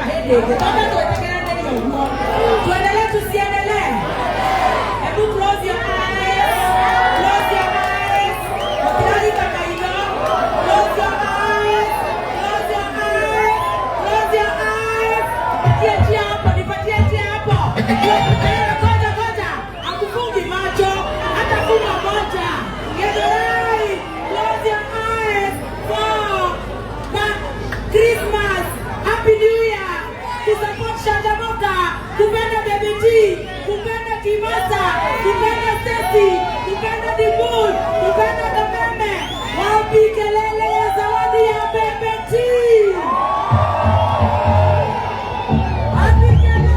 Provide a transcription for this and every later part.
Hĩndĩ ĩngĩ twambe twĩtĩkĩranĩrie ũguo. Tuendelee tusiendelee? Hebu close your eyes. Close your eyes. Mũtirahinga maitho. Close your eyes. Close your eyes. Close your eyes. Nipatie njia hapo, nipatie njia hapo. Eh, ngoja ngoja. Hakufungi macho, hata funga moja. Githurai, close your eyes for the Christmas. Happy New Year. To support Shanjamoka, kupenda Baby T, kupenda Kimasa, kupenda Stacy, kupenda Dibul, kupenda Kameme. Wapi kelele ya zawadi ya Baby T? Wapi kelele?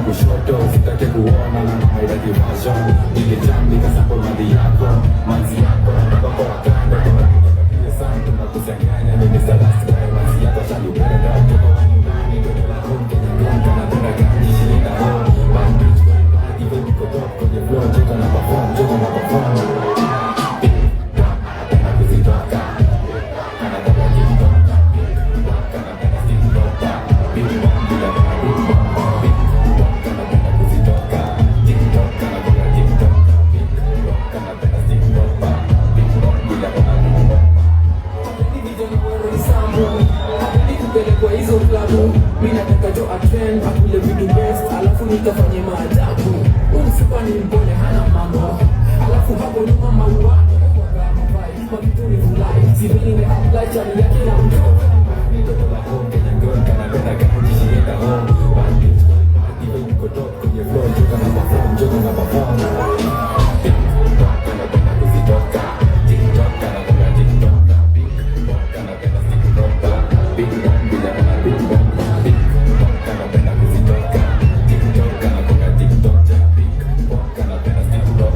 Kushoto sitake kuona na mahitaji version nilijam nikasample mali yako manzi yako nataka kwa kando tunakutakia sana tunakusanganya mimi ni last guy manzi yako shalupenda kutoka wa nyumbani ndio la home Kenya gonga na tuna ganji shilinda home bad bitch bad even niko top kwenye flow joko na perform joko na perform napenda kuzitoka anataka TikTok anapenda TikTok big bang bila big bang big bang anapenda kuzitoka TikTok anapenda TikTok big bang anapenda TikTok big bang bila big bang. Hapendi vijana wa Roysambu, hapendi kupelekwa hizo klabu. Mi nataka jo atrend akule vitu best, alafu nikafanye maajabu. Umsupa ni mpole, hana mambo, alafu hapo nyuma mauano mavitu ni vulai sivile nimeapply chali yake na mtoto. Mtoto la home Kenya girl kanapenda ganji shienda home bad bitch bad even niko top kwenye flow joko na perform joko na perform big bang anapenda kuzitoka TikTok anapenda TikTok big bang anapenda TikTok big bang bila big bang big bang anapenda kuzitoka TikTok anapenda TikTok big bang anapenda TikTok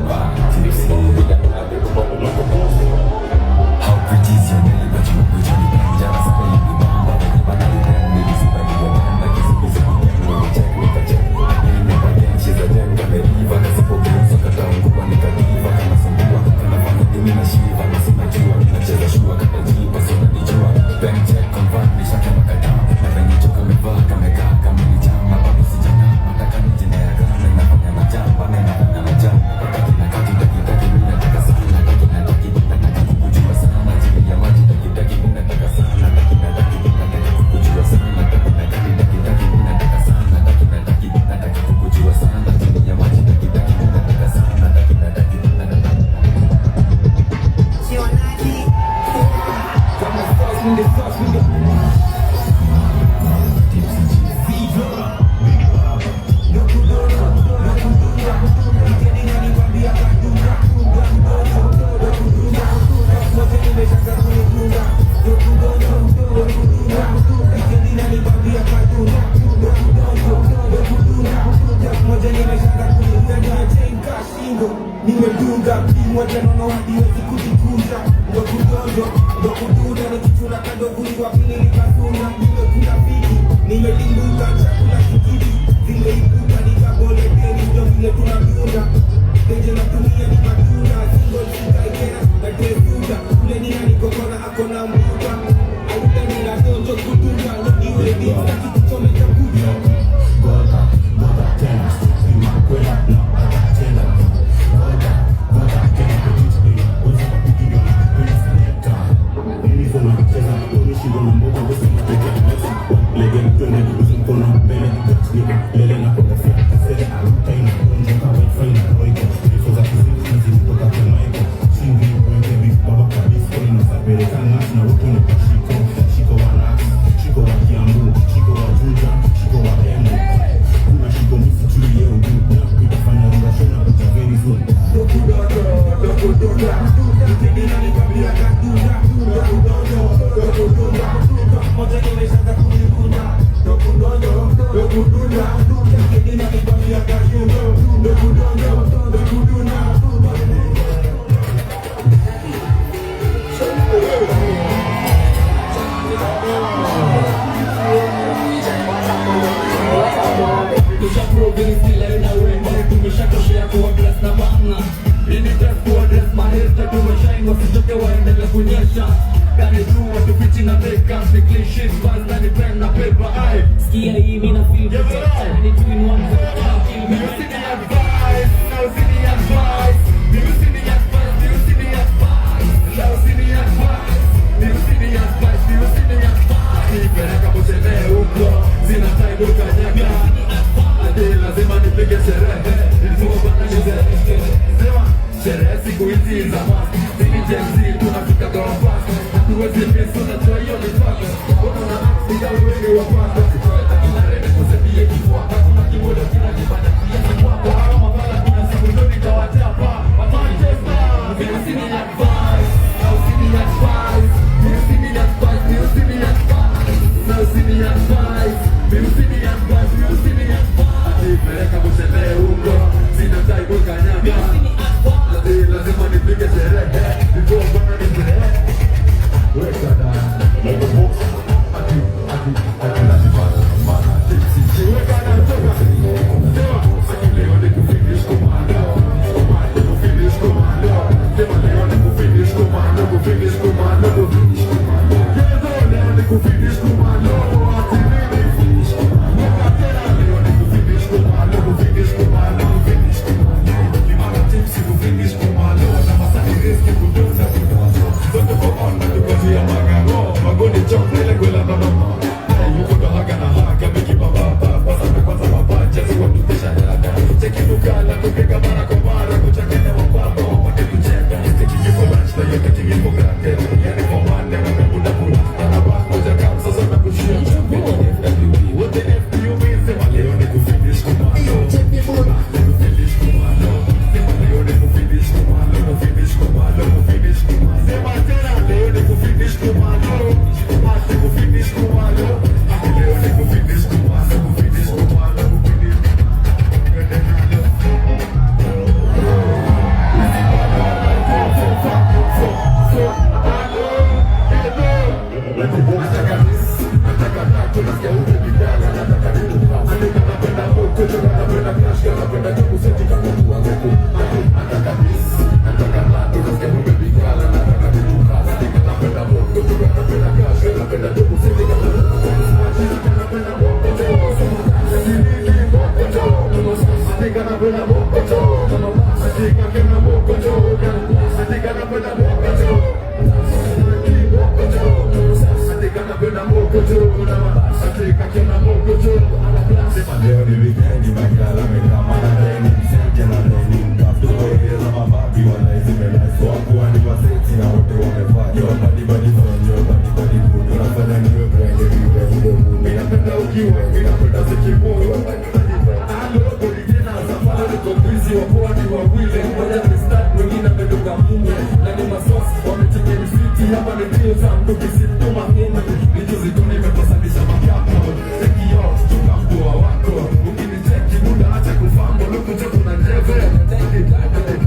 big bang bila big bang. How pretty is your neighbor? Jana sasa hivi mamba venye bana you maybe sipa ni waganda kisikizi check nikacheck again and again she's a gem kameiva kasipogeuza kataungua nikadiva kanasumbua kanafanya dimi na shiva na sinajua nacheza shua kanajipa sinanijua bank check confirm nishake makataa na venye choka kamevaa kamekaa kamenichama bado sijangaa nataka ni jina ya gana inafanya na jamba na inafanya na jamba taki na kati taki taki mimi nataka sana taki na taki nataka kukujua sana chini ya maji taki taki mimi nataka sana taki na taki nataka kukujua sana taki na taki taki taki mimi nataka sana taki na taki nataka kukujua sana chini ya maji taki taki mimi nataka sana taki na taki nataka. Kama sauce, mi ndio sauce, mi ndio Tipsy G. Nimedunga moja nono hadi wezi kujikunja ndo kudonjo ndo kudunda nikichuna kando vuli wa pili nikasuna nimekula fiti nimedimbuka chakula kikidi zimeibuka nikabole teni ndo vile tunadunda tenje natumia ni matunda single sikaikena na tresuda ule nina nikokona akona mbuta autanila donjo kudunda niwe sitaki kuchomeka kucha. Goda, goda tena, makwela na bada tena. Goda, goda tena, petit weza kupiga na pesa selector. Mimi sana kucheza, unishindwa na mboga, wewe sema peke yako. Lege twende, usimkono mbele. Wacha tumeshine, wasichoke waendelee kunyesha. Kani tu watufichi na makeup, ni clean sheet, bars na ni pen na paper, aye. Sikia hii mimi na feel protected. Ni two in one kill me. Do you see the advice? Now see the advice. Do you see the advice? Do you see the advice? Now see the advice. Do you see the advice? Do you see the advice? Nipeleka mchele huko, sina time ukanyaga. Ati lazima nipige sherehe, nilipokuwa nizeeke. Sema sherehe siku hizi za mask. Sisi Gen Z tunafika kwa fast. Hatuwezi miss, unajua hiyo ni fact. Mbona una act ni kama wewe ni wa kwanza? Akina nikusaidie kifua. Hakuna kimoja kinajifanya kiasi kwako. Hawa mabala kuna siku ndo nitawachapa. Manchester. Do you see the advice? Now see the advice. Do you see the advice? Do you see the advice? Now see the advice. Do you see the advice? Do you see the advice? Nipeleka mchele huko. Sina time ukanyaga. Ati lazima nipige sherehe. Before bana nizeeke. Weka down. Ati, ati, ati lazima mana tipsy. Weka down, toka. Sema, ati leo ni kufinish commando. Commando, kufinish commando. Sema leo ni kufinish commando, kufinish commando, kufinish commando. Yezo, leo ni kufinish commando. Ati nini? Finish commando. Weka tena, leo ni kufinish commando, kufinish commando, kufinish commando. Limana tipsy, kufinish commando. Na masani riski kutunza kutunza. Zote kwa on na tuko juu ya magaro. Magoni chok ile gwela na mama. Hey, yuko ndo haga na haga bigi baba baba. Sasa kwanza mapacha si watu tisha yaga. Cheki dukala kupiga mara kwa mara kuchanganya wapapa wapate kucheka. Taking you for lunch na you're taking it for granted. Yani for Monday na buda buda. Na ba moja kama sasa nakushia. What the F do you mean? Sema leo ni kufinish commando. Kufinish commando. Sema leo ni kufinish commando. Kufinish commando. Kufinish commando. Sema tena leo ni kufinish commando. Ati kufinish commando. Ati leo ni kufinish commando. Kufinish commando. Kufinish. Leo ni wikendi, magala mekamana deni, msenge na deni, mtafuta za mababi wanaizimelazwa wakuwa ni waseti na wote wamevaa yo badi badi fonyo badi badi good, unafanya niwe brand niwe ude mood. Mimi napenda ukiwa, mimi napenda zikiwa. Alo, kuligena safari niko busy, wapoa ni wawili, mmoja amestart, mwingine amedunga mume. Na ni masosi, wamecheke msiti, hapa ni deal za mtu kisituma mume. Ni juzi tu nimekosalisha makapo. Take yo, chunga mpoa wako. Ukinicheki muda acha kufambo, luku je kuna njeve.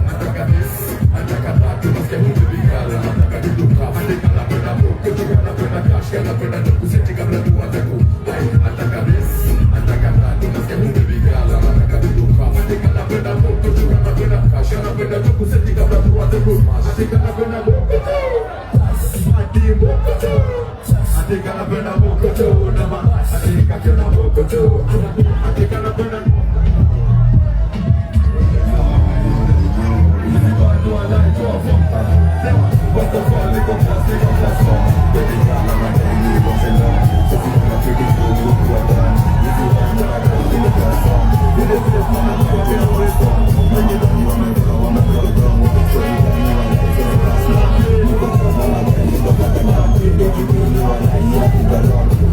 Nataka this, nataka that, unasikia huyu bigala, nataka duduka. Andika napenda muku, chunga napenda cash, napenda tukuseti kabla tuanze ku. Ai, nataka this, nataka that, unasikia huyu bigala, nataka duduka. Andika napenda muku, chunga napenda cash, napenda tukuseti kabla tuanze ku. Andika napenda muku, ati muku tu. Andika napenda muku tu, nama. Andika kena muku tu. Andika napenda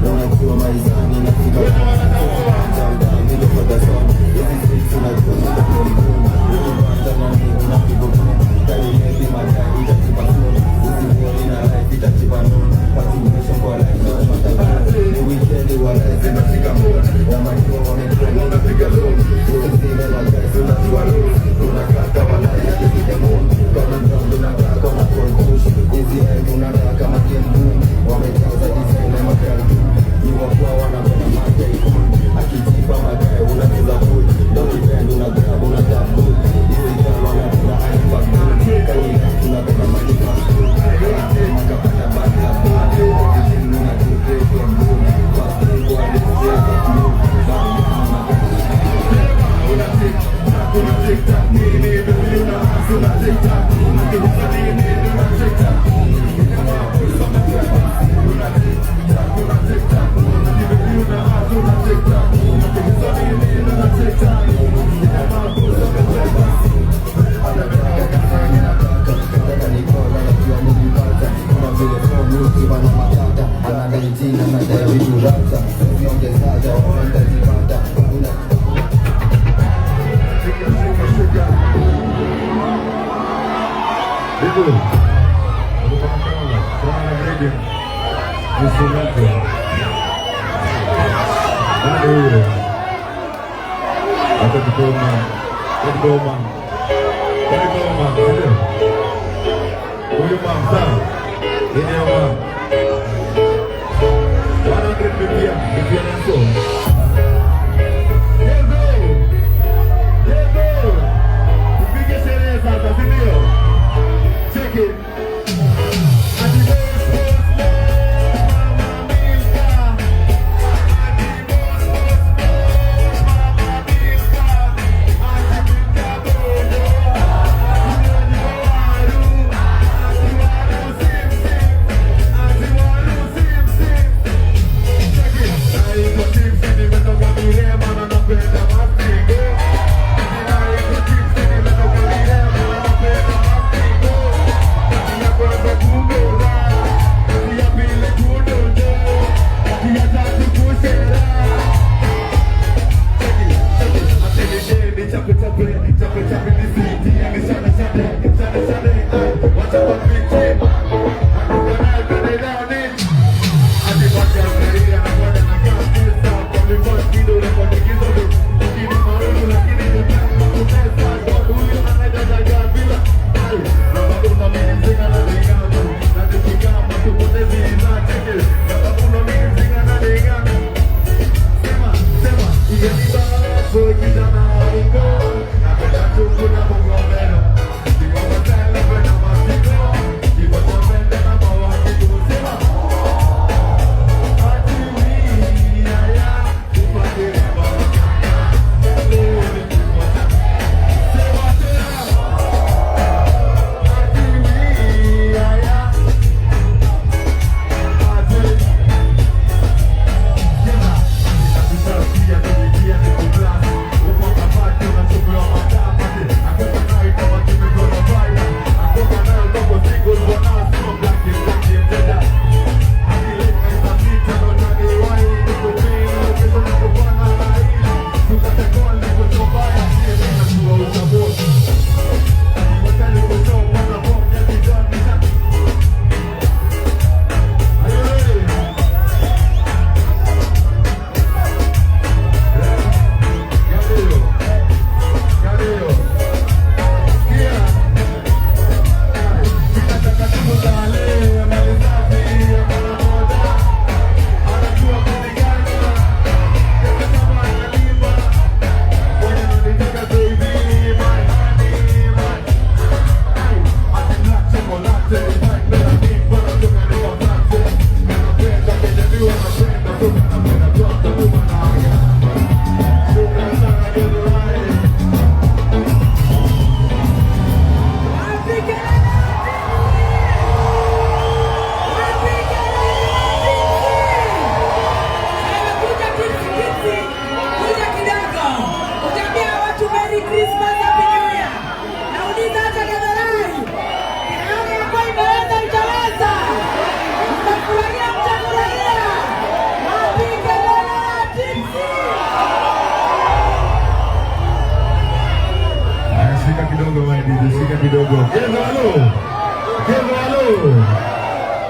Unajua maizani nafika. Akiwa na matata, anadai jina, anadai vitu rata. Siongezaja, watajipata. Una Check it.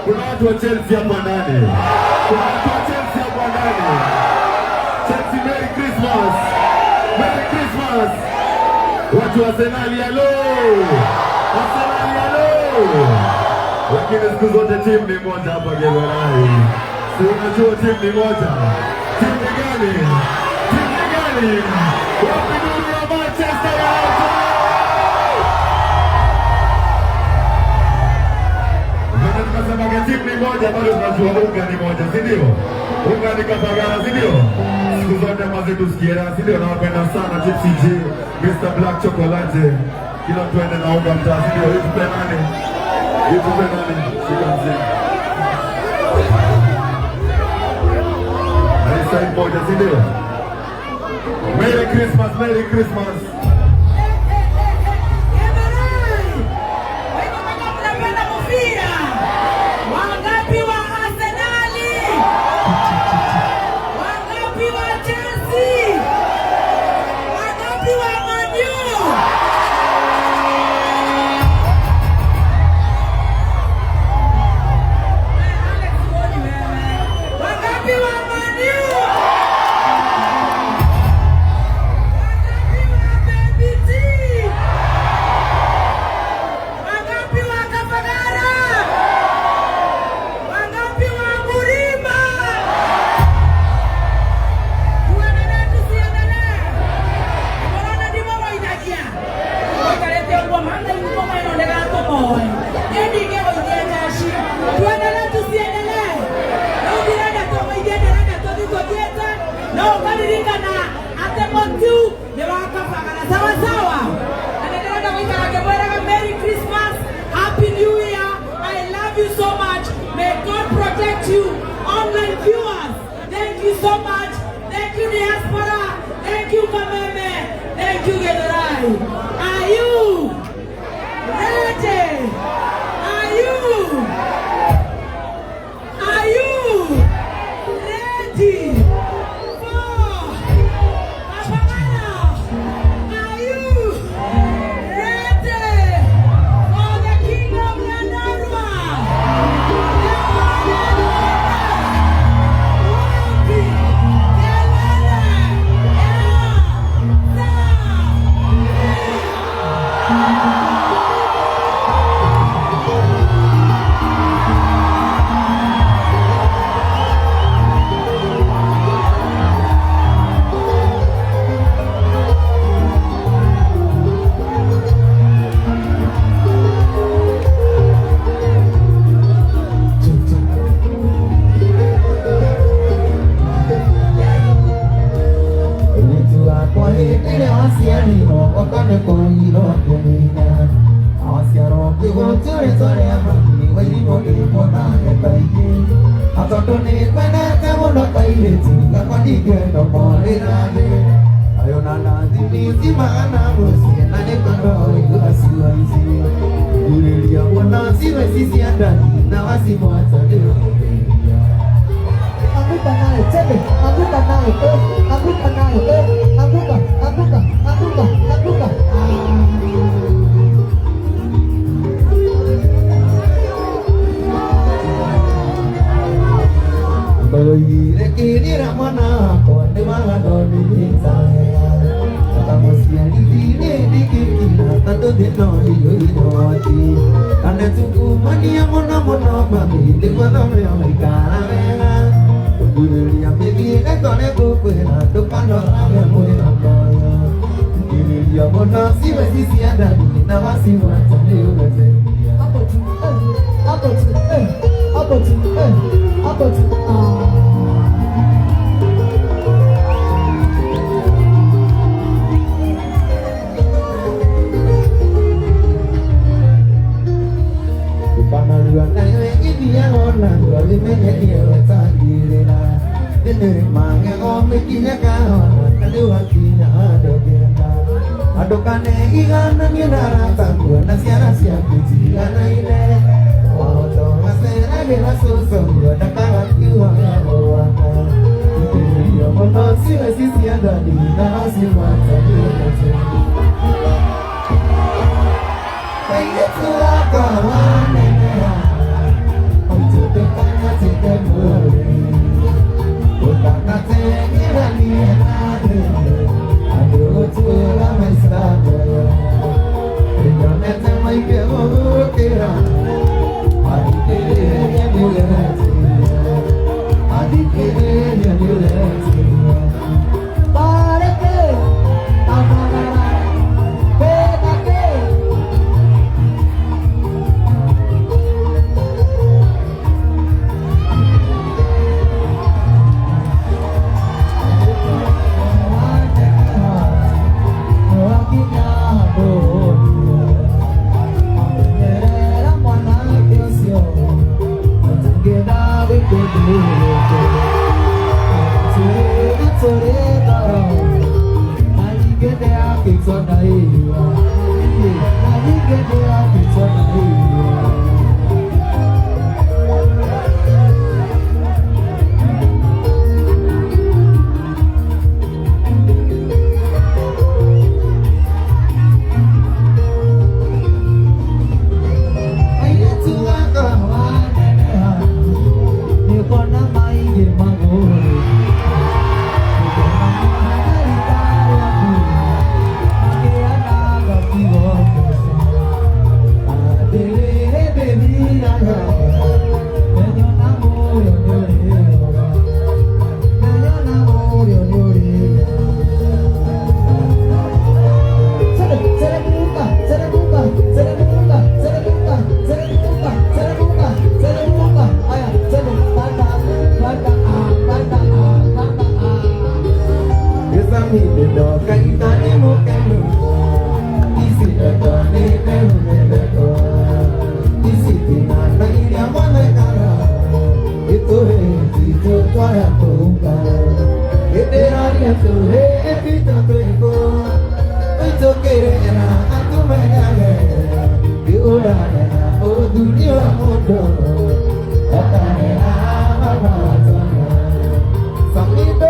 Kuna watu wa Chelsea hapa ndani. Kuna watu wa Chelsea hapa ndani. Chelsea, Merry Christmas. Merry Christmas. Watu wa Arsenal, hello. Arsenal, hello. Lakini siku zote timu ni moja hapa Githurai. Si unajua timu ni moja. Timu ni gani? Timu ni gani? Wapi nuru ya Manchester United? Tunasema timu ni moja, bado tunajua unga ni moja, si ndio? Unga ni Kapagara, si ndio? Siku zote maze tusikie raha, si ndio? Nawapenda sana Tipsy G, Mr. Black Chocolate. Kila mtu aende na unga mtaa, si ndio? Itupe nani? Itupe nani? Shika mzee. Na hii side moja, si ndio? Merry Christmas, Merry Christmas. Wangapi wa Atoto ni kwendete muno kairĩtu gakwa ndingĩenda kwarĩra thĩ. Ayo na nathi nĩcimaga mũciĩ na nĩkwenda ũigua ciwa ici. Urĩria mũno ciwe ici cia ndani na wacimwacha nĩũkũgeria. Anguka nayo, tende, anguka nayo, eh, anguka nayo, eh, anguka, anguka, anguka, anguka. Ndoigire kĩrĩra mwana wakwa nĩ watho nĩnjĩtahera. Akamũciarithie ndingĩkira tondũ thĩna ũiyũire woti. Anetungumania mũno mũno mami nĩguo thome ũgaikara wega. Ngurĩria mĩthiĩre tondũ ngũkwĩra ndũkanorage mwĩhoko ũyũ. Ngirĩria mũno ciwe ici cia ndani na wacimwacha nĩũgeteria. Hapo tu, eh, hapo tu, eh, hapo tu, eh, hapo tu. Ah. Ukanarua nayo ĩgĩthiaga ona wĩmenyerie wetangĩrĩra. Ndĩrĩ magego mĩkinya kahora na nĩwakinya handũ ngĩenda. Andũ kaneigananie na arata kuona ciana ciaku tiganaine. Wahota maceragĩra cũcũ ndakagakiuga gĩa gwaka. Itĩrĩria mũno ciwe ici cia ndani na wacimwacha nĩũgete. Kairĩtu gakwa waneneha, ũtũndũkanatĩte mũrĩ. Ũkanatengeranie na thĩ, andũ gũtũũra maica maya. Nĩnyonete maingĩ gũgũkĩra, athikĩrĩria nĩũretia, athikĩrĩria nĩũretia. Pareke, amagara, pegake. Airĩtu gakwa waneneha, Nĩũkona maingĩ magũrũ. Nĩũkona maharika rĩaku, makĩanaga kiugo mbeca. atĩrĩrĩ ndĩthiraga. Nĩnyona mũrĩo nĩũrĩoga. Nĩnyona mũrĩo nĩũrĩoga. Teremuka, teremuka, teremuka, teremuka, teremuka, teremuka, teremuka. Aya, tene, panda, panda, ah, panda, ah, panda, ah. Samido.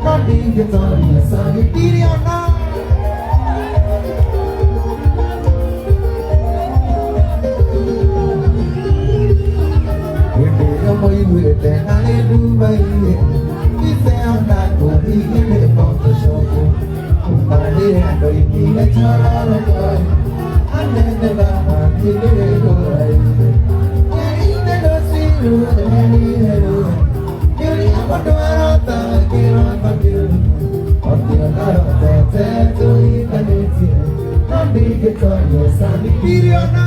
No ndingĩtoria cani ndiriona. Hĩndĩ ĩyo mũiguĩte arĩ Dubai, iceona kũhingĩre Photoshop. Marire andũ aingĩ chororoko, anene na matigĩrĩ gũraire. Erinde rũciũ, erinde rũciũ, kĩrĩa mũndũ arota kĩroto kĩu. Ũkĩona rotete tũiganĩtie, no ndingĩtoria cani ndiriona.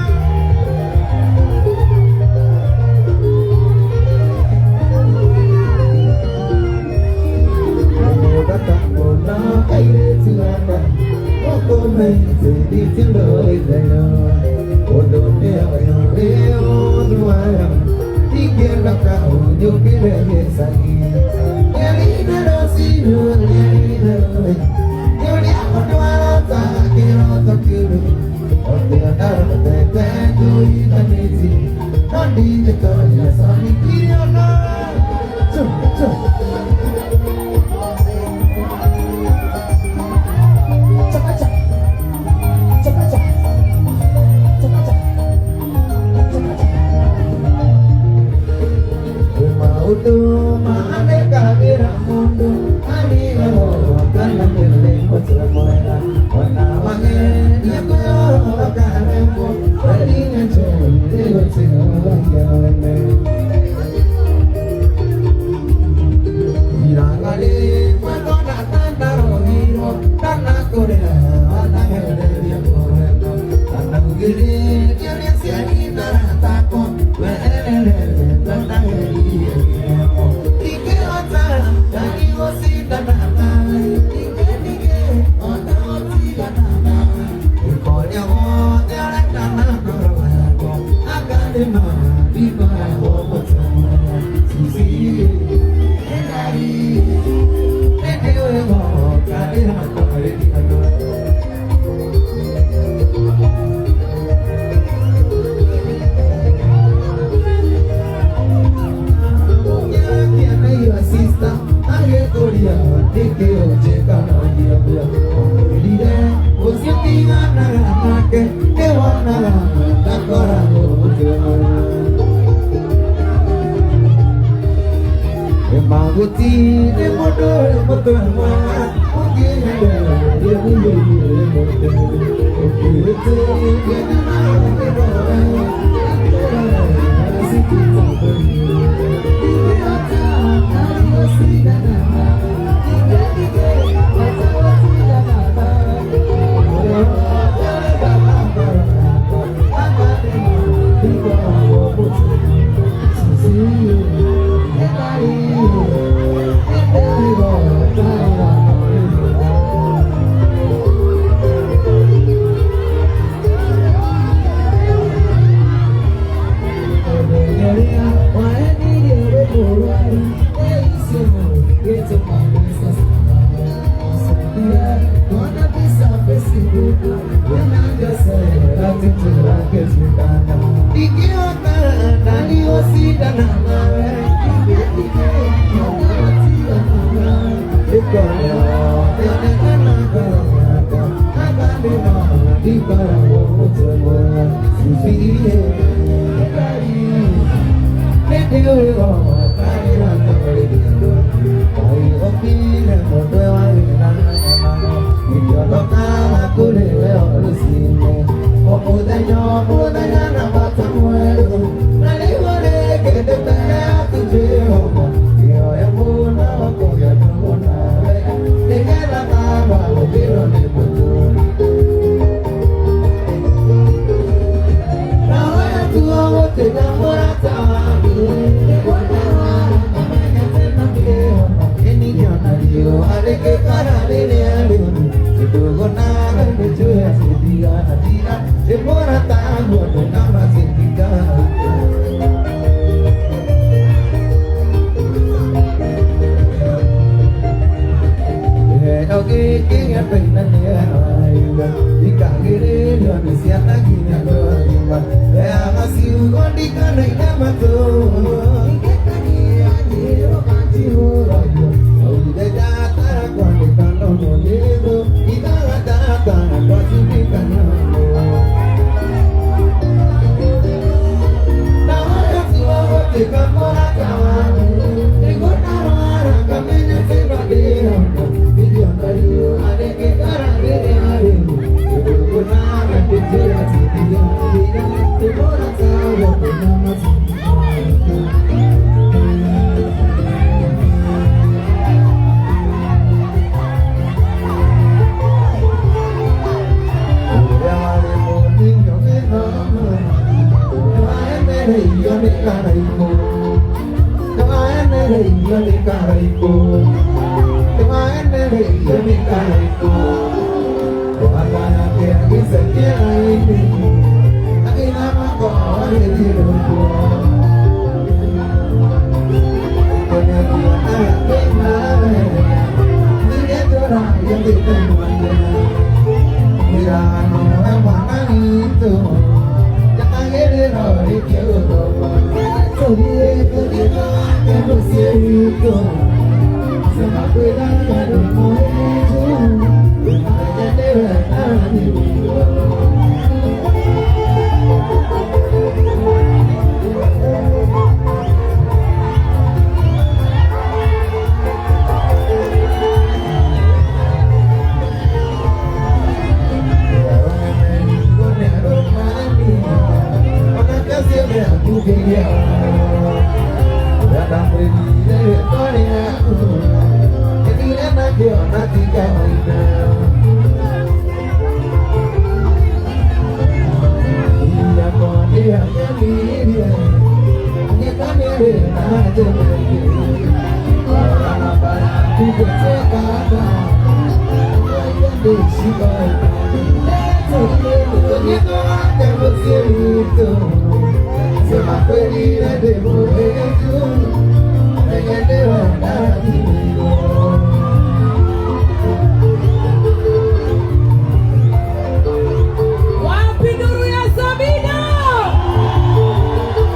Wapi nuru ya Sabina?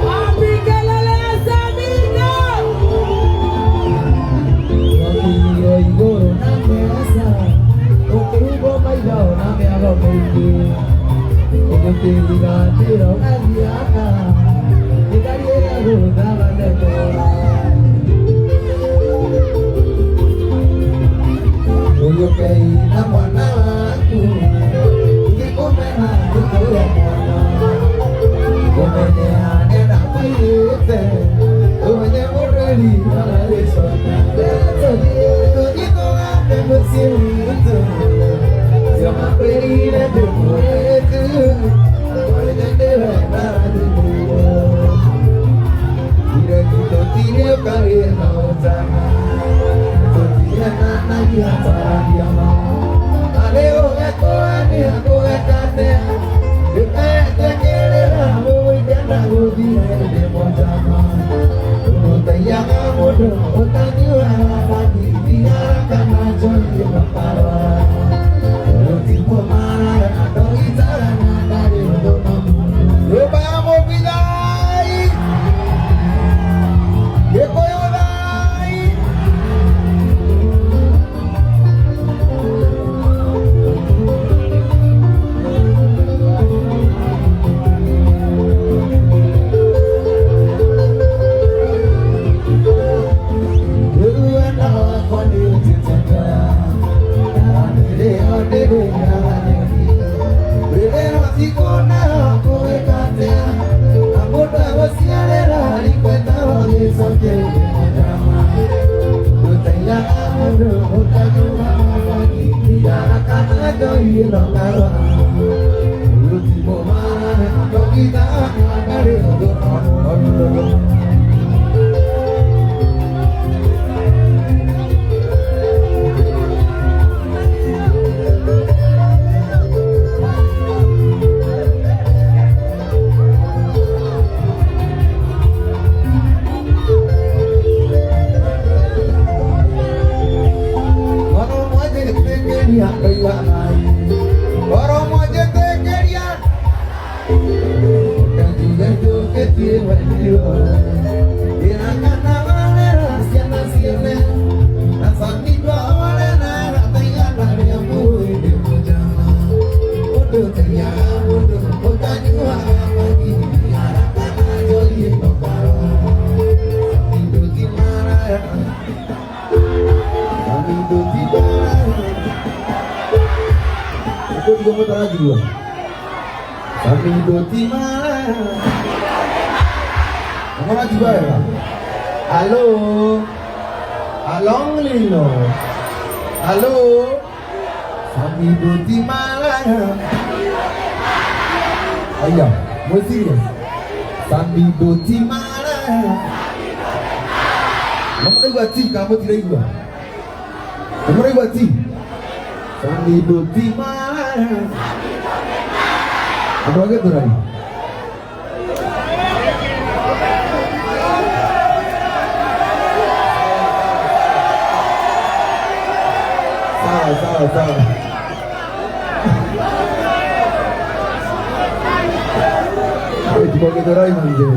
Wapi kelele ya Sabina? Muraigua ti kana mũtiraigua? Mũraigua ti? Samido ti maraya. Andũ a Gĩthũrai. Sawa sawa sawa. Tuko Githurai manze.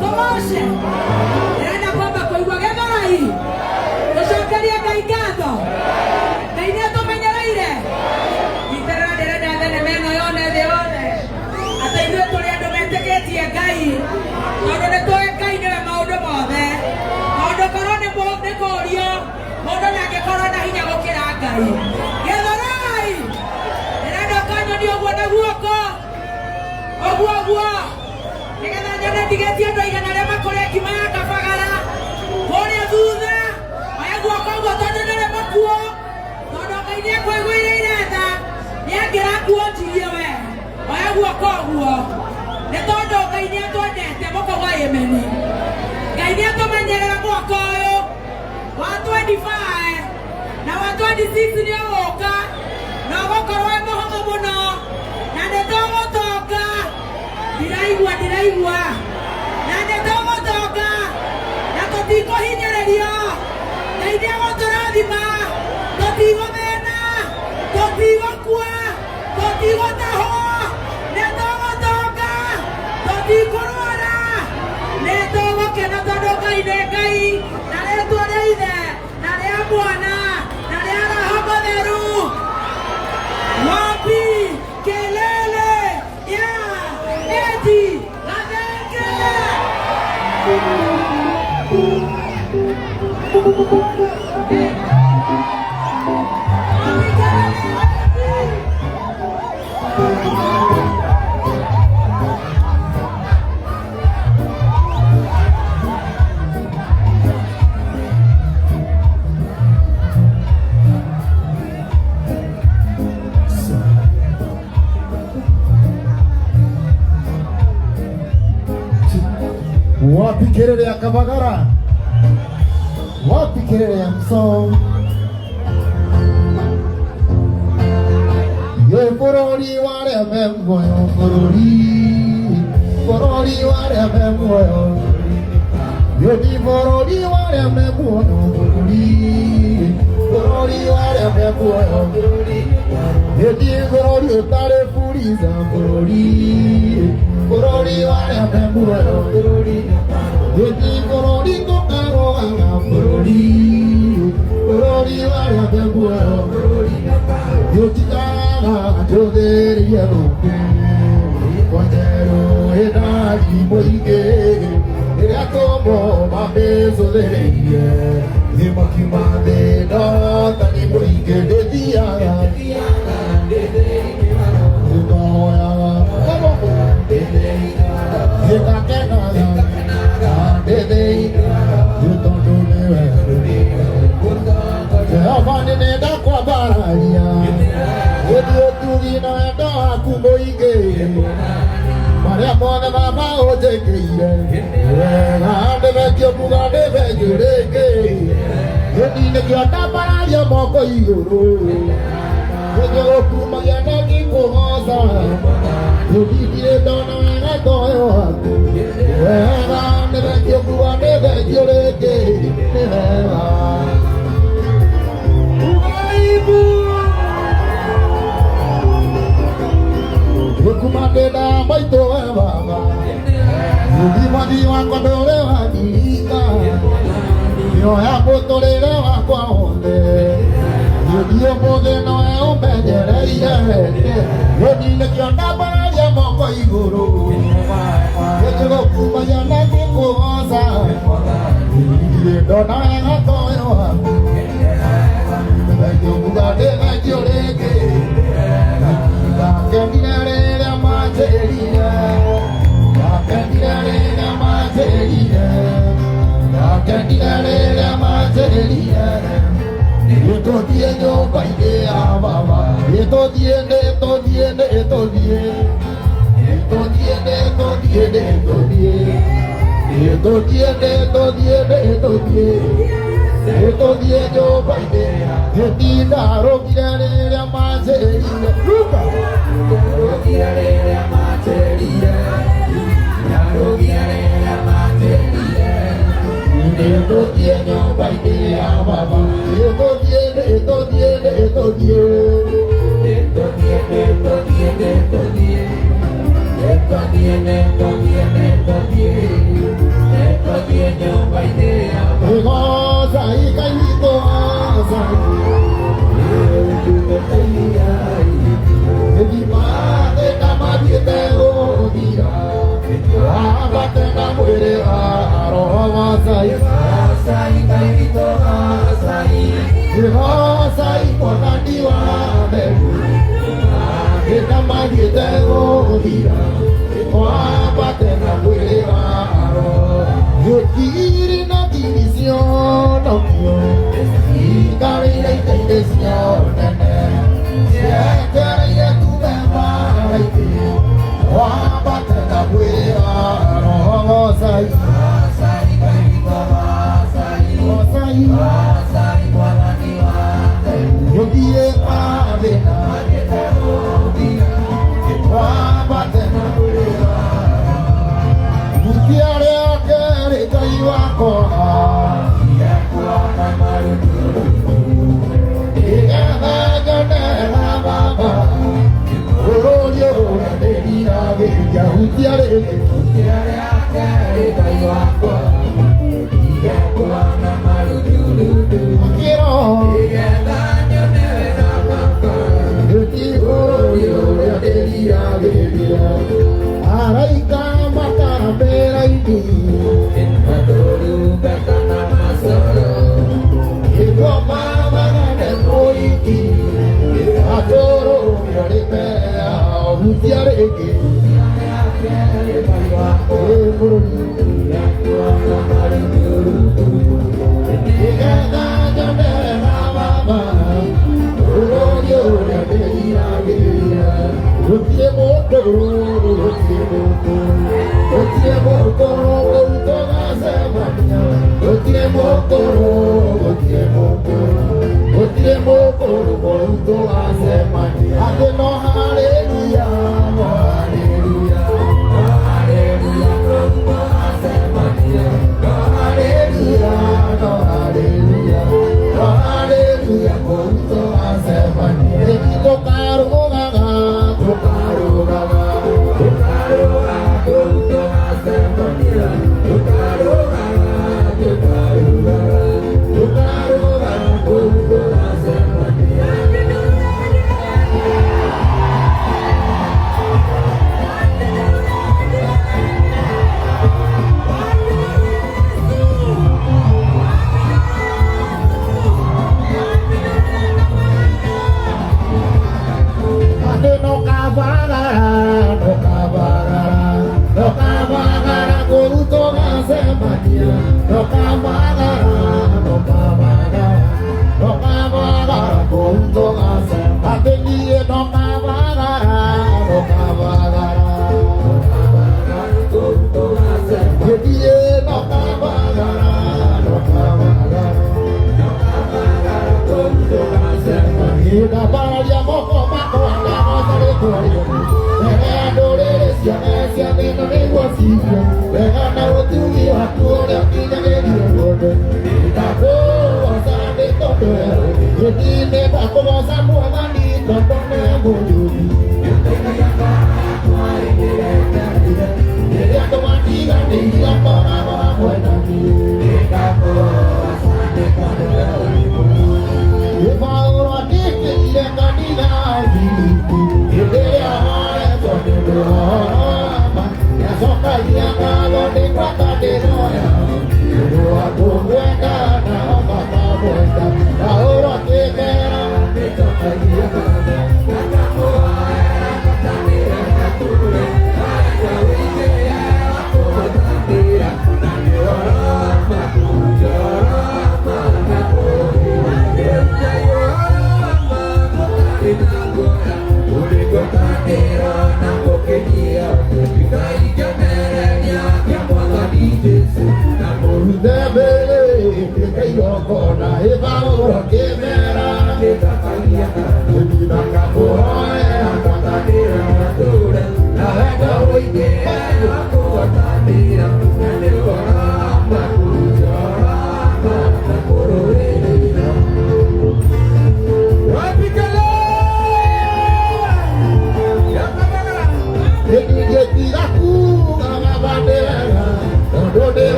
Togoshe. Nenda kwamba kuigwa gethorai. Tucokerie Ngai. Githurai. Githurai. Ndĩrenda ũkanyonia ũguo na guoko. Ũguo ũguo. Nĩgetha nyone ndigĩtie andũ aigana arĩa makũrĩa ngima ya kabagara. Kũrĩa thutha. Oya guoko ũguo tondũ ndũrĩ mũkuo. Tondũ Ngai nĩakũiguĩrĩire tha. Nĩangĩrakuonjirie we. Oya guoko ũguo. Nĩ tondũ Ngai nĩatwendete mũkauga ĩmeni. Ngai nĩatũmenyerera mwaka ũyũ wa 25 na wa 26 nĩũgũka na ũgũkorwo wĩ mũhũthũ mũno na nĩtũgũtonga. Ndiraigua ndiraigua. Na nĩtũgũtonga na tũtikũhinyĩrĩrio. Ngai nĩegũtũrathima, tũtigũthĩna, tũtigũkua, tũtigũtahwo, nĩtũgũtonga, tũtikũrwara, nĩtũgũkena tondũ Ngai nĩ Ngai, na rĩtwa rĩa Ithe na rĩa Mwana na rĩa Roho Mũtheru. Wapi kelele ya Edi Gathenge? Wapi kelele ya Edi? Wapi kelele ya Kabagara? Wapi kelele ya Msong? Ye bũrũri wa arĩa me muoyo, bũrũri, bũrũri wa arĩa me muoyo. Ye ni bũrũri wa arĩa me muoyo, bũrũri, bũrũri wa arĩa me muoyo. Ye ni bũrũri ũtarĩ buriza, bũrũri, bũrũri wa arĩa me muoyo. Ye ni bũrũri tũkarũaga, bũrũri, bũrũri wa arĩa me muoyo. Yotikara njũthĩrĩrie gũkũ kwa njerũ ĩnari mũingĩ rĩrĩa tombo mamĩcũthĩrĩirie thĩ makiuma thĩ ndotani mũingĩ ndĩthiaga ndĩkahoyaga ndĩkakenaga ndĩthĩinĩ tondũ nĩwe Jehova nĩndakwambararia gĩthiĩ ũtugi na wendo waku mũingĩ marĩa mothe baba ũnjĩkĩire wega ndĩthengio kuga ndĩthengio rĩngĩ gĩthi nĩkĩo ndambararia moko igũrũ nĩngĩgũkumagia na ngĩkũgoca gĩthi ndirĩ ndona wega ta ũyũ waku wega ndĩthengio kuga ndĩthengio rĩngĩ nĩ wega. Kumandenda maitũ we baba ũgimani wakwa ndũrĩ wandirika nĩoya mũtũrĩre wakwa wothe gĩthiĩ ũmũthĩ nowe ũmenyereire gĩthiĩ nĩkĩo ndambararia moko igũrũ gĩkĩgũkumagia na ngĩkũgoca ndirĩ ndona wega ta ũyũ waku ndĩthengio kuga ndĩthengio rĩngĩ. Ndakenire rĩrĩa manjĩrire, ndakenire rĩrĩa manjĩrire, ndakenire rĩrĩa manjĩrire nĩtũthiĩ nyũmba-inĩ ya baba, nĩtũthiĩ nĩtũthiĩ nĩtũthiĩ nĩtũthiĩ nĩtũthiĩ nĩtũthiĩ nĩtũthiĩ nĩtũthiĩ nĩtũthiĩ nĩtũthiĩ nyũmba-inĩ gĩtindarũkire rĩrĩa manjĩrire ruka Ndarũgire rĩrĩa manjĩrire, ndarũgire rĩrĩa manjĩrire nĩtũthiĩ nyũmba-inĩ ya baba, nĩtũthiĩ nĩtũthiĩ nĩtũthiĩ nĩtũthiĩ nĩtũthiĩ nĩtũthiĩ nĩtũthiĩ nĩtũthiĩ nĩtũthiĩ nĩtũthiĩ nyũmba-inĩ ya baba. Goza ikaitũ goza Gĩthima mathiĩte gũthira Ambate na mwĩrĩ wa roho gocai Gocai mwathani. kwĩrira wambate na kwĩrĩharo gũtirĩ na thiri cionokio ikarĩire itaire cia ũnene cietereire tume maraitĩ wambate na kwĩrĩharo gocai gocai gũthiĩ mathĩna wambate na kwĩrĩharo hutia rĩa kerĩ Ngai wakwa nĩgetha nyone baba bũrũri ũrĩa ndĩriragĩria hutia rĩngĩ kĩro huti bũrũri ũrĩa ndĩriragĩria araika makambĩra-inĩ Igoma magane mũiki atũrũmio rĩ mbere yao hutia rĩngĩ ĩ bũrũri nĩgetha nyone baba bũrũri ũrĩa ndĩriragĩria gũtirĩ mũndũ gũtirĩ mũndũ gũtirĩ mũndũ tũgacemania gũtirĩ mũndũ gũtirĩ mũndũ gũtirĩ mũndũ tũgacemania atĩ no haleluya no haleluya no haleluya tũgacemania no haleluya no haleluya no haleluya tũgacemania tũkarũgaga tũkarũgaga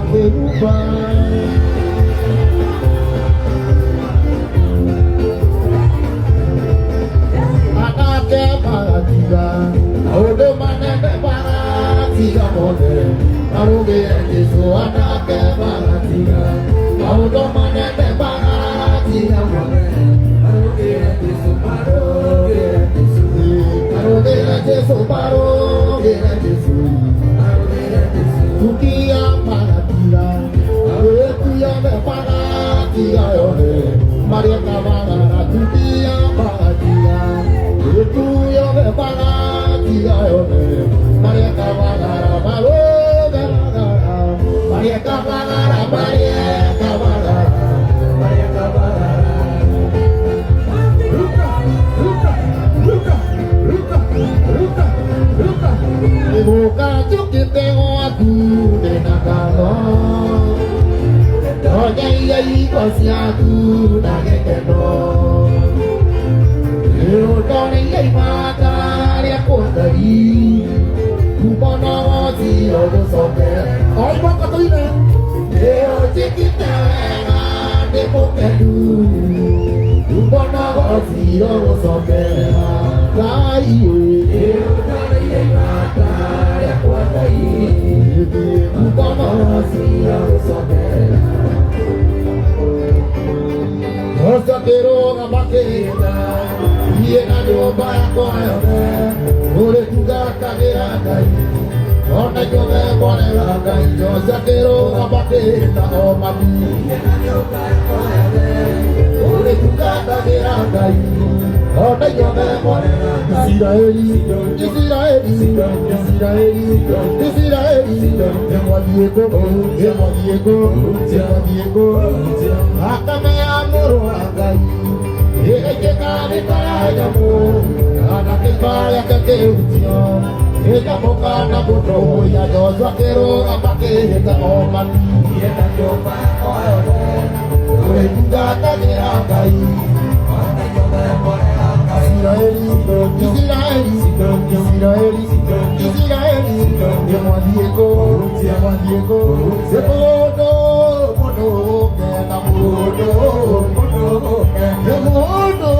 Kwĩruta anake magatiga maũndũ manene magatiga mothe marũgĩre Jesũ anake magatiga maũndũ manene magatiga mothe marũgĩre Jesũ marũgĩre Jesũ marũgĩre Jesũ marũgĩre Jesũ marũgĩre Jesũ tukia magatiga tukia magatiga yothe marĩa magara tukia magatiga tukia magatiga yothe marĩa magara marũgĩre Maria Kamagara, Maria Kamagara, Maria Kamagara. Ruka, ruka, ruka, ruka, ruka, ruka. Ibuka njũkĩte gwaku ndĩna ngatho Ndonyeire indo ciaku na gĩkeno Nĩũndoneire imata rĩakwa Ngai Kumona wotio gũcokera Oi mwaka tũine Nĩũnjĩkĩte wega ndĩ mũkenu Kumona wotio gũcokera Ngai Nĩũndoneire imata rĩakwa Ngai Kumona wotio gũcokera Ũcokĩrũgama kĩrĩma Niĩ na nyũmba yakwa yothe Ũrĩtungatagĩra Ngai Ona ithuothe mwarega Ngai Ũcokĩrũgama kĩrĩma o mami Niĩ na nyũmba yakwa yothe Ũrĩtungatagĩra Ngai Ona ithuothe mwarega Ngai Isiraeli Isiraeli Isiraeli Isiraeli Ĩmwathiĩ kũ Ĩmwathiĩ kũ Ĩmwathiĩ kũ Thakame ya mũrũ wa Ngai ĩgaitĩka mĩta ya nyamũ kana kĩimba gĩake kĩhutio ĩnyamũka na mũndũ ũya Joshua akĩrũgama akĩhĩta o mami Niĩ na nyũmba yakwa yothe Ũrĩtungatagĩra Ngai Ona ithuothe mwarega Ngai Isiraeli Isiraeli Isiraeli Isiraeli Ĩmwathiĩ kũ Ĩmwathiĩ kũ Mũndũ mũndũ ũkena mũndũ Mũndũ ũkena Mũndũ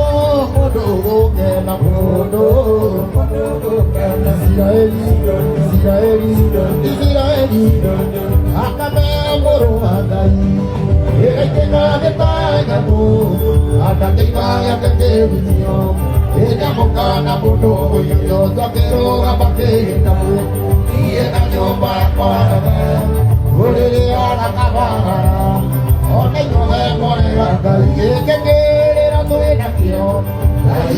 mũndũ ũkena mũndũ Mũndũ ũkena Isiraeli Isiraeli Isiraeli Thakame ya mũrũ wa Ngai ĩgaitĩka mĩta ya nyamũ kana kĩimba gĩake kĩhutio ĩnyamũka na mũndũ ũyũ Joshua akĩrũgama akĩhĩta niĩ na nyũmba yakwa yothe ũrĩrĩaga kabagara ona ithuothe mwarega Ngai gĩkĩ kĩrĩra twĩ nakĩo Ngai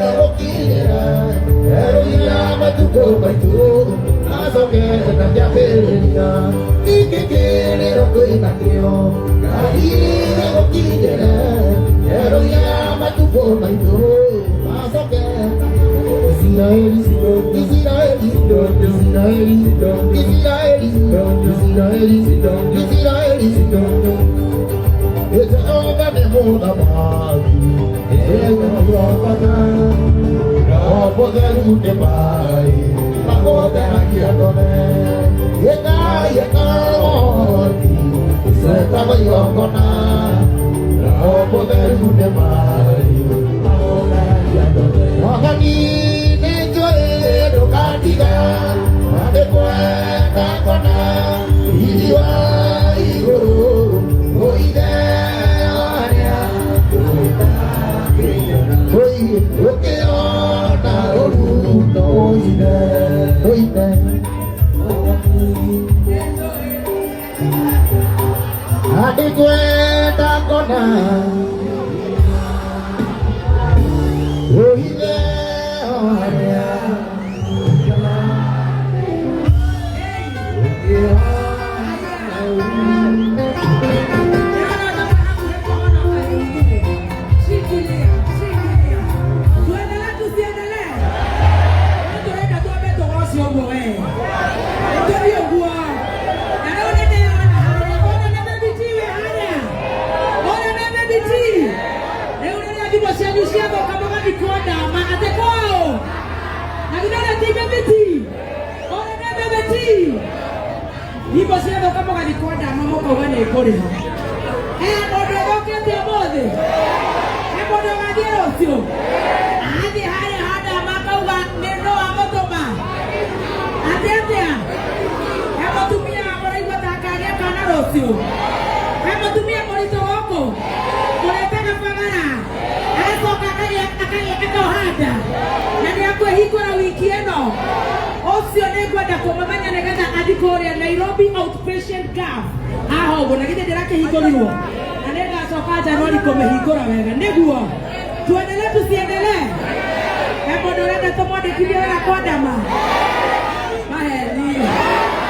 ĩgũkinyĩra erũiya matukũ maitũ acoke na kĩambĩrĩria gĩkĩ kĩrĩro twĩ nakĩo Ngai ĩgũkinyĩra erũiya matukũ maitũ acoke Isiraeli Isiraeli Isiraeli Isiraeli Isiraeli Isiraeli Jehova nĩ mũthamaki Jehova Roho mũtheru nĩ maĩ magũtheragia ndone Ĩkai ĩka ũhoti cetagwo igongona Roho mũtheru nĩ maĩ magũtheragia ndone Mwathani nĩnjũĩ ndũkandiga na nĩngwenda kuona riiri wa igũrũ ũithe warĩa ũkĩona ũru no ũithe ũithe Nĩngwenda kuona ũithe warĩa Shikilia, shikilia. Tuendelee tusiendelee? Turenda tuambe tũgoce ũguo we. Tũthiĩ ũguo. Na rĩu nĩ ndĩrona harĩa. Ona na Baby T wĩ harĩa. Ona na Baby T. Rĩu rĩrĩa thimũ cianyu ciathũka mũgathikwo ndama atĩ kwao. Na githĩ ũrĩa ti Baby T? Ona na Baby T. Nyimbo ciathũka mũgathiĩ kwa ndama mũkauga nĩ ngũrĩha. He mũndũ ũthũkĩte ũmũthĩ? He mũndũ ũgathiĩ rũciũ? Athiĩ harĩa ha ndama akauga nĩ no amũtũma. Atĩ atĩa? He mũtumia ũraigua ta akagĩa kana rũciũ? He mũtumia mũritũ gũkũ? Mũrĩte Kabagara? Agacoka akagĩa akoha nda. Na nĩ akwĩhingũra wiki ĩno. Ũcio nĩ ngwenda kũmũmenya nĩgetha athiĩ kũrĩa Nairobi Outpatient Gulf. Haha ũguo na githĩ ndĩrakĩhingũrirwo. Na nĩngacoka Januari kũmĩhingũra wega. Nĩguo. Tuendelee tusiendelee? He mũndũ ũrenda tũmwandĩkithie wĩra kwa ndama? Maheni.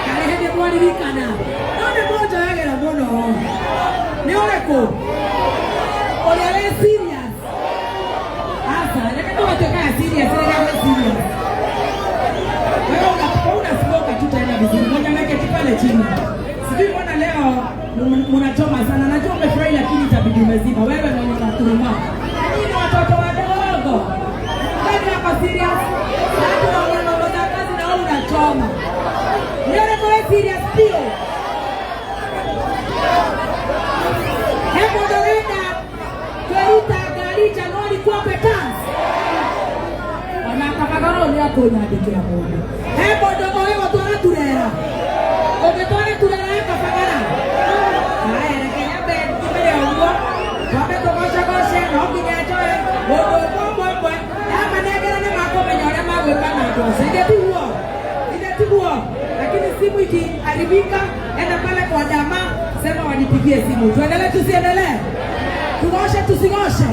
Karĩ hĩndĩ mwaririkana. No nĩ mũnjoyagĩra mũno. Nĩ ũrĩkũ? Ũrĩa wĩ serious? Asa, reke tũgatuĩka serious rĩrĩa wĩ serious. Wewe una smoke tutaenda vizuri. Mwenye ameketi pale chini. Sijui mbona leo mnachoma sana. Najua umefurahi lakini itabidi umezima. Wewe mwenye makuruma. Nyinyi ni watoto wadogo. Mtaki hapa serious. Sasa tunaongea mambo za kazi na wewe unachoma. Nione kwa serious pio. Hebu ndorenda tweruta ngari Januari kwa petans. Ona Kabagara nĩ akũnyandĩkĩra mũndũ. He mũndũ ũĩ gũtwara turera. Ũngĩtwara turera ya Kabagara. Haya, reke nyambe njimĩre ũguo. Twambe tũgocegoce no nginya njoe mũndũ ũmwe ũmwe ũmwe. Ndamanengera nĩ makũmenya ũrĩa magwĩka na andũ acio. Ithe tiguo? Ithe tiguo? Lakini simu ikiharibika, enda pale kwa dama, sema wanipigie simu. Tuendelee tusiendelee? Tugoshe tusigoshe?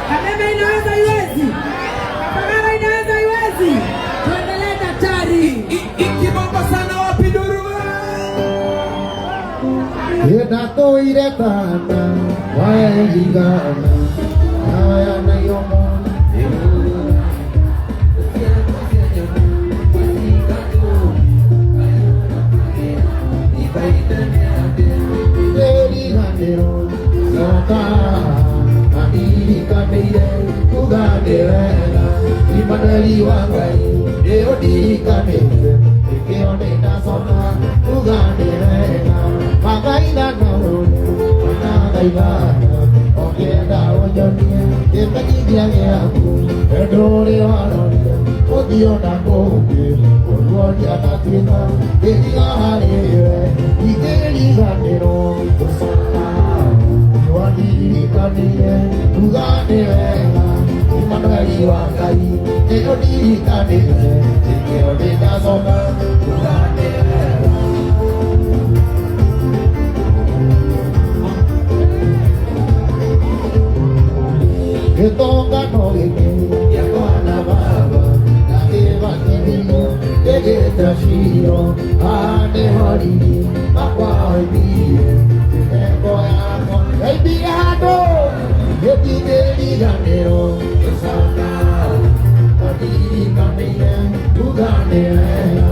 Kameme inaweza iwezi? Kabagara inaweza iwezi? Tuendelee daktari. Ikibamba sana wapi nduru? Ndatũire tana waigana aya nayomo. Ndĩriganĩrwo coka andirikanĩire kuga nĩ wega Imanueli wa Ngai nĩũndirikanĩte nĩkĩo nĩndacoka kuga nĩ wega magaithana magaithana ũngĩenda ũnyonie kĩmenyithia gĩaku wendo ũrĩa waroria ũthiũ na kũngĩ ũruonia ndatuĩka ngĩtiga harĩ we ingĩriganĩrwo gũcoka nĩwandirikanire kuga nĩ wega Imanueli wa Ngai nĩũndirikanĩte nĩkĩo nĩndacoka kuga nĩ wega. Gĩtongano gĩkĩ gĩakwa na baba na kĩbatithio gĩgĩta ciro haha nĩho riri makwa oimire mĩhengo yakwa yaimire handũ gĩtingĩriganĩrwo gĩcoka andirikanĩire kuga nĩ wega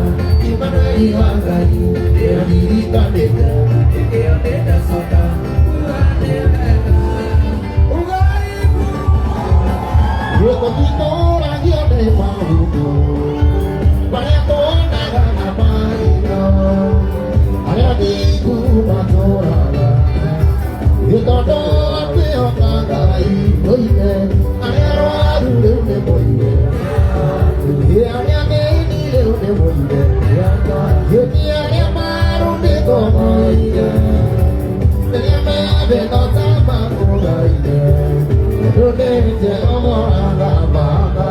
Imanueli wa Ngai nĩandirikanĩte nĩkĩo nĩndacoka kuga nĩ wega. Gĩtũtitũragio nĩ maũndũ marĩa tuonaga na maitho arĩa thingu matũraga gĩtondũ twĩhoka Ngai tũige arĩa arwaru rĩu nĩ moige arĩa thĩni rĩu nĩ moige gĩti arĩa marũmĩtwo moige rĩrĩa methĩno ta makũgaire tondũ nĩ Jehova aramaka.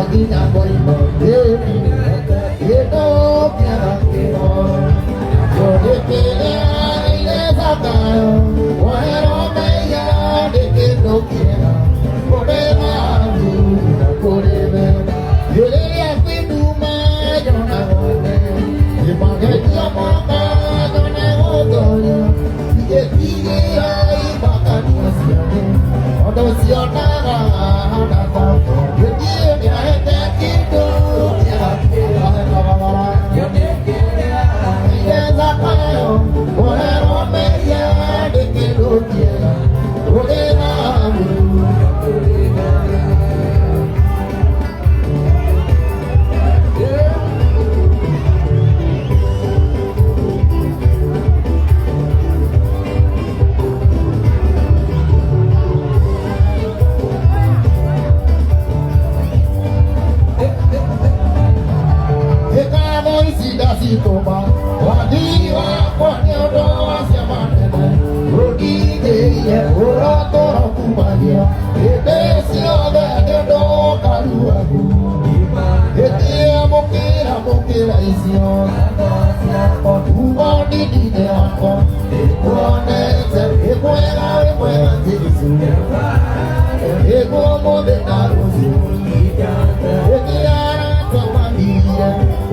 nginya ngoro-inĩ kĩndũ kĩega kĩro kĩrĩa Zakayo woherwo mehia nĩ kĩndũ kĩega kũrĩ thahabu na kũrĩ betha rĩrĩa kwĩ nduma nyonaga ũtheri magerio moka nyonaga ũtoria igĩtigĩra imakania ciothe ũndũ cionaga hana ta gĩthiĩ nĩahete kĩndũ kĩega Zakayo woherwo mehia nĩ kĩndũ kĩega kũrĩ thahabu. Ndacitũma wathii wakwa nĩ ũndũ wa ciama nene ũndigĩire ũrotũro kumagia hĩndĩ ciothe nĩ ũndũ ũkaru waku ĩtie mũkĩra mũkĩra icio kuma ndini-inĩ wakwa nĩkuonete wĩ mwega wĩ mwega Jesũ ĩguo ũmũthĩ na rũciũ ĩtia arata mathire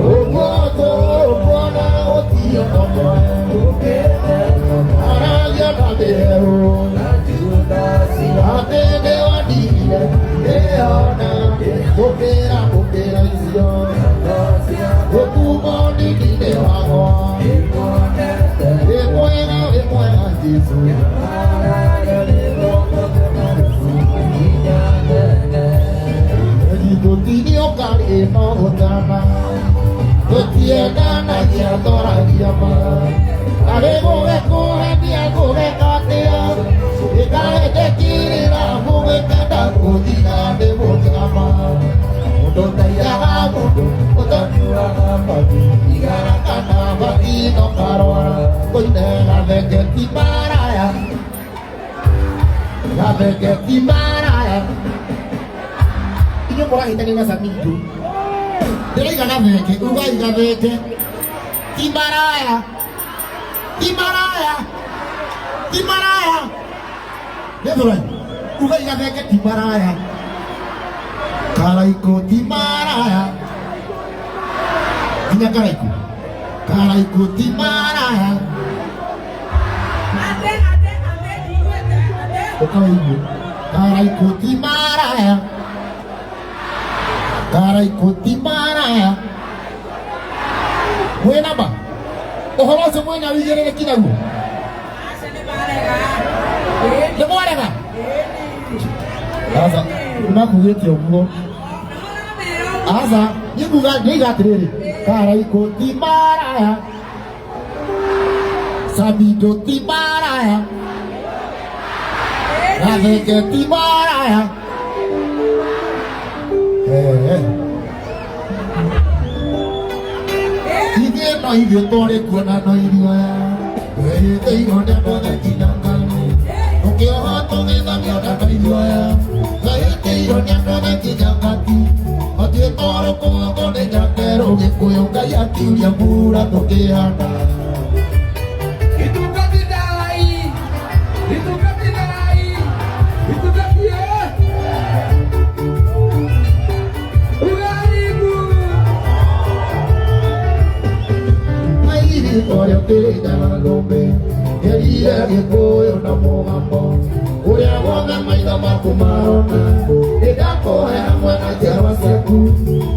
ũguo tũkuona gũtirĩ ũmwe aragia na mĩhehu atĩ nĩwandire ĩona gũkĩra mũkĩra icio gũkuma ndini-inĩ wakwa wĩ mwega wĩ mwega Jesũ. Tũtirĩ ũkarĩ no gũtana tũtiendanagia tũragia ma arĩ gũgĩkũhenia gũgĩkatĩa ĩkahetĩkĩrĩra gũgĩkenda gũthira nĩ mũkama mũndũ taiyaga mũndũ ũtanyuaga mbathi igara kana mbathi no karwara koine gathenge ti maraya gathenge ti maraya inyuĩ mũrahĩtania na Samido ndĩraiga gathenge ugai gathenge ti maraya ti maraya ti maraya gĩthũrai ugai gathenge ti maraya Karaikũ ti maraya nginya Karaikũ Karaikũ ti maraya ũkawĩigue Karaikũ ti maraya Karaikũ ti maraya mwĩna ma ũhoro ũcio mwĩna wĩigĩrĩrĩki naguo nĩ mwarega aca nĩmakugĩte ũguo aca niĩ nguga ndĩiga atĩrĩrĩ Karaikũ ti maraya Samido ti maraya Gathenge ti maraya. Ithuĩ no ithuĩ twarĩ kuona no iria wĩrĩtĩirwo nĩ andũ othe nginya ngano ũkĩoha tũgĩthamio na no iria wĩrĩtĩirwo nĩ andũ othe nginya ngati matuĩtwo rũkũngũ nĩ nyakerũ Gĩkũyũ Ngai akiuria mbura tũkĩhanda. Ũrĩa ũkĩrĩnyaga ng'ombe erire Gĩkũyũ na mũgambo ũrĩa wothe maitho maku marona nĩndakũhe hamwe na njiarwa ciaku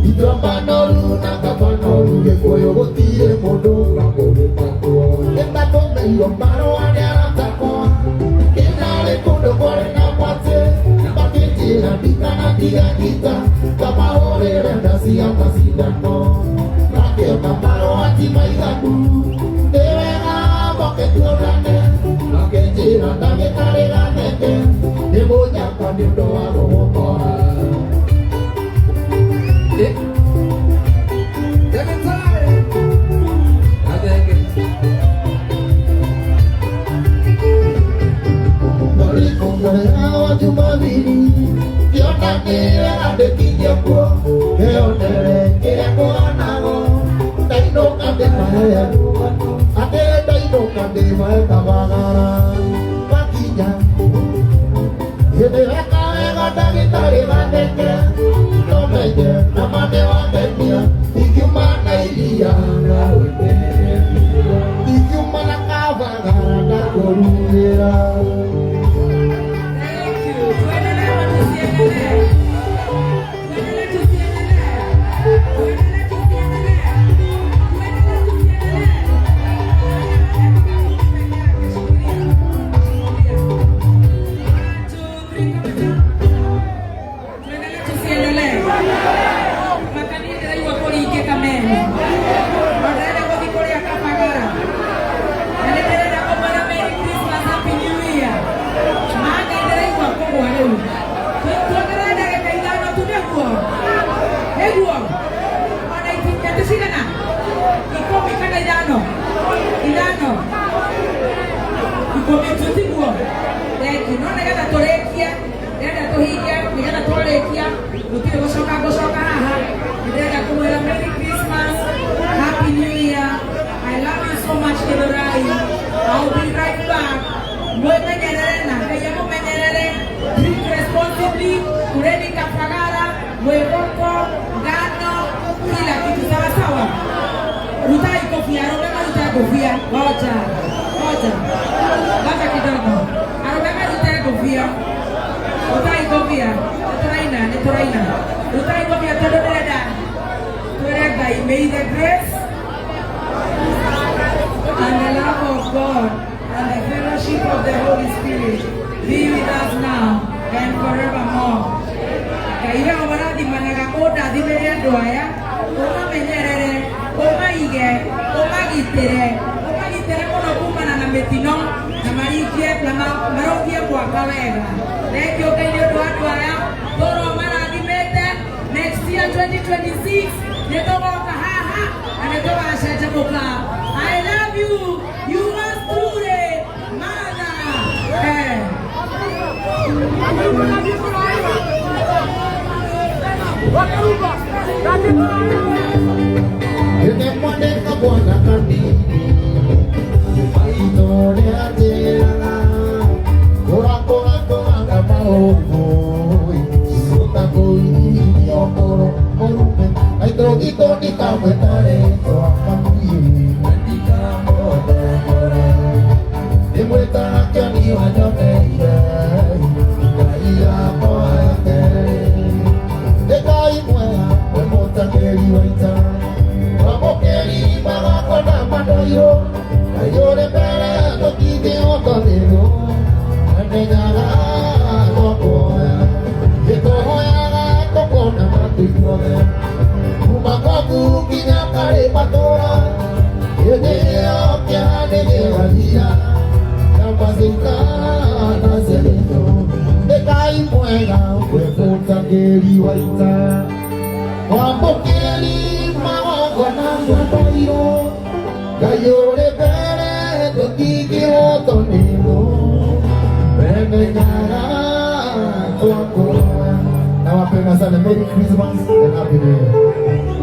Ituamba noru na Kamba noru Gĩkũyũ gũtirĩ mũndũ ũngĩtakwo nĩndatũmĩirwo marũa nĩ arata akwa ndĩnarĩ kũndũ kwarĩ na mwatĩ makĩnjĩra ndikanatiga ngita ngamahũrĩre nda cia macindano makĩona marũa ti maiganu nĩ wega moke tuonane makĩnjĩra ndagĩtarĩ gathenge nĩ mũnyaka nĩ ũndũ wa gũgũkora. Jumapili, kĩona nĩ wega ndĩkinyie kuo Nyama nĩ wangenia ikiuma na iria ikiuma na kabagara ndakũrugĩra. Thank you. Tuendelee ama tusiendelee? Tuendelee tusiendelee? Tuendelee tusiendelee? Tuendelee tusiendelee? Shikilia. Shikilia. One, two, three, come down. Tuendelee tusiendelee? Makanie ndĩraigua kũringĩka meno. Na ndĩrenda gũthiĩ kũrĩa Kabagara. Na nĩ ndĩrenda kũmwĩra Merry Christmas, Happy New Year. Manga ndĩraigua kũgwa rĩu. Tuongerere ndagĩka 5 tu nĩguo. Nĩguo. Ona itinga cigana? 10 kana 5? 5. 10 tu tiguo. Thank you. No nĩgetha tũrĩkie, ndĩrenda tũhinge, nĩgetha twarĩkia, gũtirĩ gũcoka ngũcoka haha. Ndĩrenda kũmwĩra Merry Christmas, Happy New Year. I love you so much, Githurai. I'll be right back. Mwĩmenyerere na Ngai amũmenyerere. Drink responsibly. Kureni Kabagara, mwĩhoko, ngano, kila kitu sawa sawa. Rutai kofia, arũme marute ngũbia. Ngoja, ngoja, ngoja kidogo. Arũme marute ngũbia. Rutai ngũbia. Nĩtũraina, nĩtũraina. Rutai ngũbia tondũ ndĩrenda twĩre Ngai, may the grace and the love of God and the fellowship of the Holy Spirit be with us now and forevermore. Ngai we ũrathimanaga ũndathimĩre andũ aya, ũmamenyerere, ũmaige, ũmagitĩre, ũmagitĩre mũno kumana na mĩtino na maringie na marũgie mwaka wega. Thank you Ngai nĩ ũndũ wa andũ aya, tũrwo marathimĩte. Next year 2026 nĩ tũgoka haha na nĩ tũgacanjamũka. I love you. You must truly mother. Eh. Nimemwandika Bwana kanini maitho nĩanjĩraga kũra kũra kũraga maũndũ ũtakũirio kũrũ mũrume maitho gitũ ndikamwĩta rĩtwa mami na ndikamũthengũra ndĩmwĩtaga kĩoni wanyoneire Ngai yakwa ya kerĩ nĩ Ngai mwega we mũtakĩri wa ita Wamũkĩri magongona mandoirwo Ngai ũrĩ mbere tũtingĩhotanĩrwo Menyaga twakuoya Gĩtũhoyaga tũkona matuithuothe Kuma kwaku nginya karĩ matũra Hĩndĩ ĩyo kĩeha nĩgĩgathira Nyama ciikara ciarĩtwo Nĩ Ngai mwega we mũtangĩri wa ita Wamũkĩri magongona mandoirwo Ngai ũrĩ mbere tũtingĩhotanĩrwo Menyaga twakuoya. Nawapenda sana. Merry Christmas and Happy New Year.